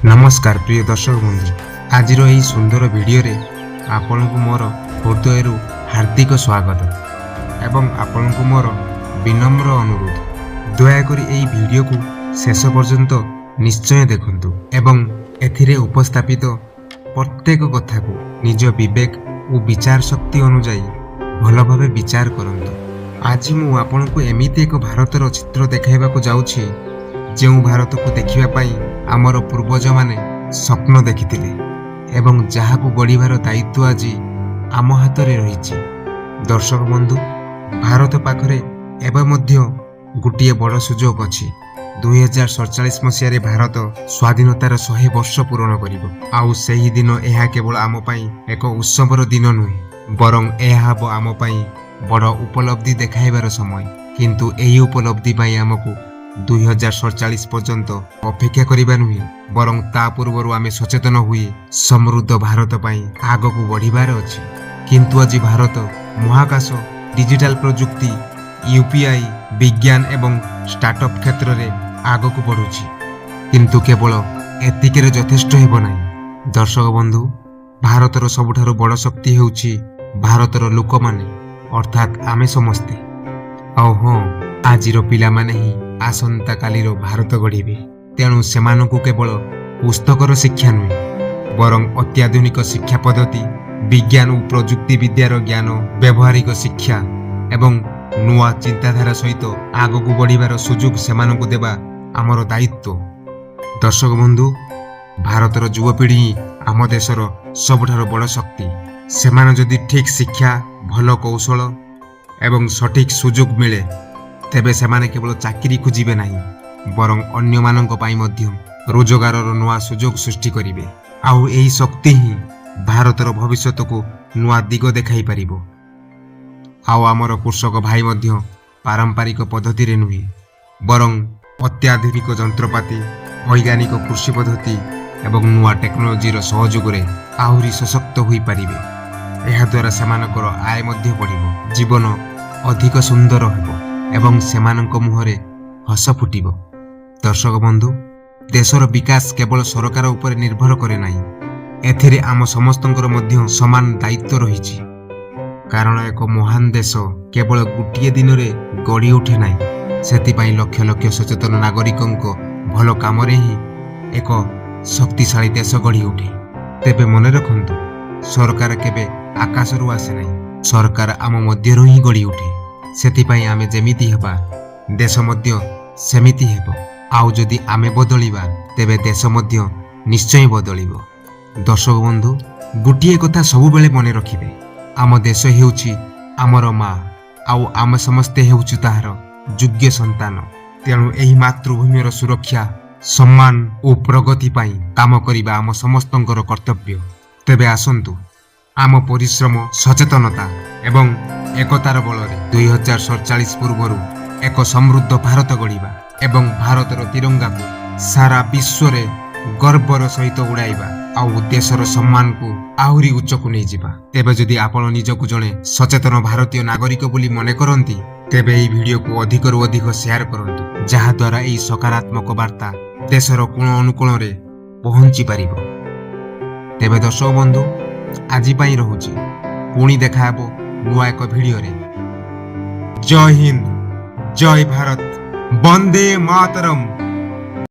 ନମସ୍କାର ପ୍ରିୟ ଦର୍ଶକ ବନ୍ଧୁ, ଆଜିର ଏହି ସୁନ୍ଦର ଭିଡ଼ିଓରେ ଆପଣଙ୍କୁ ମୋର ହୃଦୟରୁ ହାର୍ଦ୍ଦିକ ସ୍ୱାଗତ ଏବଂ ଆପଣଙ୍କୁ ମୋର ବିନମ୍ର ଅନୁରୋଧ, ଦୟାକରି ଏହି ଭିଡ଼ିଓକୁ ଶେଷ ପର୍ଯ୍ୟନ୍ତ ନିଶ୍ଚୟ ଦେଖନ୍ତୁ ଏବଂ ଏଥିରେ ଉପସ୍ଥାପିତ ପ୍ରତ୍ୟେକ କଥାକୁ ନିଜ ବିବେକ ଓ ବିଚାର ଶକ୍ତି ଅନୁଯାୟୀ ଭଲ ଭାବେ ବିଚାର କରନ୍ତୁ। ଆଜି ମୁଁ ଆପଣଙ୍କୁ ଏମିତି ଏକ ଭାରତର ଚିତ୍ର ଦେଖାଇବାକୁ ଯାଉଛି, ଯେଉଁ ଭାରତକୁ ଦେଖିବା ପାଇଁ ଆମର ପୂର୍ବଜମାନେ ସ୍ୱପ୍ନ ଦେଖିଥିଲେ ଏବଂ ଯାହାକୁ ଗଢ଼ିବାର ଦାୟିତ୍ୱ ଆଜି ଆମ ହାତରେ ରହିଛି। ଦର୍ଶକ ବନ୍ଧୁ, ଭାରତ ପାଖରେ ଏବେ ମଧ୍ୟ ଗୋଟିଏ ବଡ଼ ସୁଯୋଗ ଅଛି। 2047 ମସିହାରେ ଭାରତ ସ୍ୱାଧୀନତାର 100 ବର୍ଷ ପୂରଣ କରିବ। ଆଉ ସେହି ଦିନ ଏହା କେବଳ ଆମ ପାଇଁ ଏକ ଉତ୍ସବର ଦିନ ନୁହେଁ, ବରଂ ଏହା ହେବ ଆମ ପାଇଁ ବଡ଼ ଉପଲବ୍ଧି ଦେଖାଇବାର ସମୟ। କିନ୍ତୁ ଏହି ଉପଲବ୍ଧି ପାଇଁ ଆମକୁ 2047 ପର୍ଯ୍ୟନ୍ତ ଅପେକ୍ଷା କରିବା ନୁହେଁ, ବରଂ ତା ପୂର୍ବରୁ ଆମେ ସଚେତନ ହୋଇ ସମୃଦ୍ଧ ଭାରତ ପାଇଁ ଆଗକୁ ବଢ଼ିବାର ଅଛି। କିନ୍ତୁ ଆଜି ଭାରତ ମହାକାଶ, ଡିଜିଟାଲ ପ୍ରଯୁକ୍ତି, ୟୁପିଆଇ, ବିଜ୍ଞାନ ଏବଂ ଷ୍ଟାର୍ଟଅପ୍ କ୍ଷେତ୍ରରେ ଆଗକୁ ବଢ଼ୁଛି। କିନ୍ତୁ କେବଳ ଏତିକିରେ ଯଥେଷ୍ଟ ହେବ ନାହିଁ। ଦର୍ଶକ ବନ୍ଧୁ, ଭାରତର ସବୁଠାରୁ ବଡ଼ ଶକ୍ତି ହେଉଛି ଭାରତର ଲୋକମାନେ, ଅର୍ଥାତ୍ ଆମେ ସମସ୍ତେ। ଆଉ ହଁ, ଆଜିର ପିଲାମାନେ ହିଁ ଆସନ୍ତାକାଲିର ଭାରତ ଗଢ଼ିବେ। ତେଣୁ ସେମାନଙ୍କୁ କେବଳ ପୁସ୍ତକର ଶିକ୍ଷା ନୁହେଁ, ବରଂ ଅତ୍ୟାଧୁନିକ ଶିକ୍ଷା ପଦ୍ଧତି, ବିଜ୍ଞାନ ଓ ପ୍ରଯୁକ୍ତି ବିଦ୍ୟାର ଜ୍ଞାନ, ବ୍ୟବହାରିକ ଶିକ୍ଷା ଏବଂ ନୂଆ ଚିନ୍ତାଧାରା ସହିତ ଆଗକୁ ବଢ଼ିବାର ସୁଯୋଗ ସେମାନଙ୍କୁ ଦେବା ଆମର ଦାୟିତ୍ୱ। ଦର୍ଶକ ବନ୍ଧୁ, ଭାରତର ଯୁବପିଢ଼ି ହିଁ ଆମ ଦେଶର ସବୁଠାରୁ ବଡ଼ ଶକ୍ତି। ସେମାନେ ଯଦି ଠିକ୍ ଶିକ୍ଷା, ଭଲ କୌଶଳ ଏବଂ ସଠିକ୍ ସୁଯୋଗ ମିଳେ, ତେବେ ସେମାନେ କେବଳ ଚାକିରି ଖୋଜିବେ ନାହିଁ, ବରଂ ଅନ୍ୟମାନଙ୍କ ପାଇଁ ମଧ୍ୟ ରୋଜଗାରର ନୂଆ ସୁଯୋଗ ସୃଷ୍ଟି କରିବେ। ଆଉ ଏହି ଶକ୍ତି ହିଁ ଭାରତର ଭବିଷ୍ୟତକୁ ନୂଆ ଦିଗ ଦେଖାଇ ପାରିବ। ଆଉ ଆମର କୃଷକ ଭାଇ ମଧ୍ୟ ପାରମ୍ପରିକ ପଦ୍ଧତିରେ ନୁହେଁ, ବରଂ ଅତ୍ୟାଧୁନିକ ଯନ୍ତ୍ରପାତି, ବୈଜ୍ଞାନିକ କୃଷି ପଦ୍ଧତି ଏବଂ ନୂଆ ଟେକ୍ନୋଲୋଜିର ସହଯୋଗରେ ଆହୁରି ସଶକ୍ତ ହୋଇପାରିବେ। ଏହାଦ୍ୱାରା ସେମାନଙ୍କର ଆୟ ମଧ୍ୟ ବଢ଼ିବ, ଜୀବନ ଅଧିକ ସୁନ୍ଦର ହେବ ଏବଂ ସେମାନଙ୍କ ମୁହଁରେ ହସ ଫୁଟିବ। ଦର୍ଶକ ବନ୍ଧୁ, ଦେଶର ବିକାଶ କେବଳ ସରକାର ଉପରେ ନିର୍ଭର କରେ ନାହିଁ। ଏଥିରେ ଆମ ସମସ୍ତଙ୍କର ମଧ୍ୟ ସମାନ ଦାୟିତ୍ୱ ରହିଛି। କାରଣ ଏକ ମହାନ ଦେଶ କେବଳ ଗୋଟିଏ ଦିନରେ ଗଢ଼ି ଉଠେ ନାହିଁ। ସେଥିପାଇଁ ଲକ୍ଷ ଲକ୍ଷ ସଚେତନ ନାଗରିକଙ୍କ ଭଲ କାମରେ ହିଁ ଏକ ଶକ୍ତିଶାଳୀ ଦେଶ ଗଢ଼ି ଉଠେ। ତେବେ ମନେ ରଖନ୍ତୁ, ସରକାର କେବେ ଆକାଶରୁ ଆସେ ନାହିଁ। ସରକାର ଆମ ମଧ୍ୟରୁ ହିଁ ଗଢ଼ି ଉଠେ। ସେଥିପାଇଁ ଆମେ ଯେମିତି ହେବା, ଦେଶ ମଧ୍ୟ ସେମିତି ହେବ। ଆଉ ଯଦି ଆମେ ବଦଳିବା, ତେବେ ଦେଶ ମଧ୍ୟ ନିଶ୍ଚୟ ବଦଳିବ। ଦର୍ଶକ ବନ୍ଧୁ, ଗୋଟିଏ କଥା ସବୁବେଳେ ମନେ ରଖିବେ। ଆମ ଦେଶ ହେଉଛି ଆମର ମା ଆଉ ଆମେ ସମସ୍ତେ ହେଉଛୁ ତାହାର ଯୋଗ୍ୟ ସନ୍ତାନ। ତେଣୁ ଏହି ମାତୃଭୂମିର ସୁରକ୍ଷା, ସମ୍ମାନ ଓ ପ୍ରଗତି ପାଇଁ କାମ କରିବା ଆମ ସମସ୍ତଙ୍କର କର୍ତ୍ତବ୍ୟ। ତେବେ ଆସନ୍ତୁ, ଆମ ପରିଶ୍ରମ, ସଚେତନତା ଏବଂ ଏକତାର ବଳରେ 2047 ପୂର୍ବରୁ ଏକ ସମୃଦ୍ଧ ଭାରତ ଗଢ଼ିବା ଏବଂ ଭାରତର ତିରଙ୍ଗାକୁ ସାରା ବିଶ୍ୱରେ ଗର୍ବର ସହିତ ଉଡ଼ାଇବା ଆଉ ଦେଶର ସମ୍ମାନକୁ ଆହୁରି ଉଚ୍ଚକୁ ନେଇଯିବା। ତେବେ ଯଦି ଆପଣ ନିଜକୁ ଜଣେ ସଚେତନ ଭାରତୀୟ ନାଗରିକ ବୋଲି ମନେ କରନ୍ତି, ତେବେ ଏହି ଭିଡ଼ିଓକୁ ଅଧିକରୁ ଅଧିକ ସେୟାର କରନ୍ତୁ, ଯାହାଦ୍ୱାରା ଏହି ସକାରାତ୍ମକ ବାର୍ତ୍ତା ଦେଶର କୋଣ ଅନୁକୋଣରେ ପହଞ୍ଚି ପାରିବ। ତେବେ ଦର୍ଶକ ବନ୍ଧୁ, ଆଜି ପାଇଁ ରହୁଛି। ପୁଣି ଦେଖାହେବ ନୂଆ ଏକ ଭିଡ଼ିଓରେ। ଜୟ ହିନ୍ଦ, ଜୟ ଭାରତ, ବନ୍ଦେ ମାତରମ୍।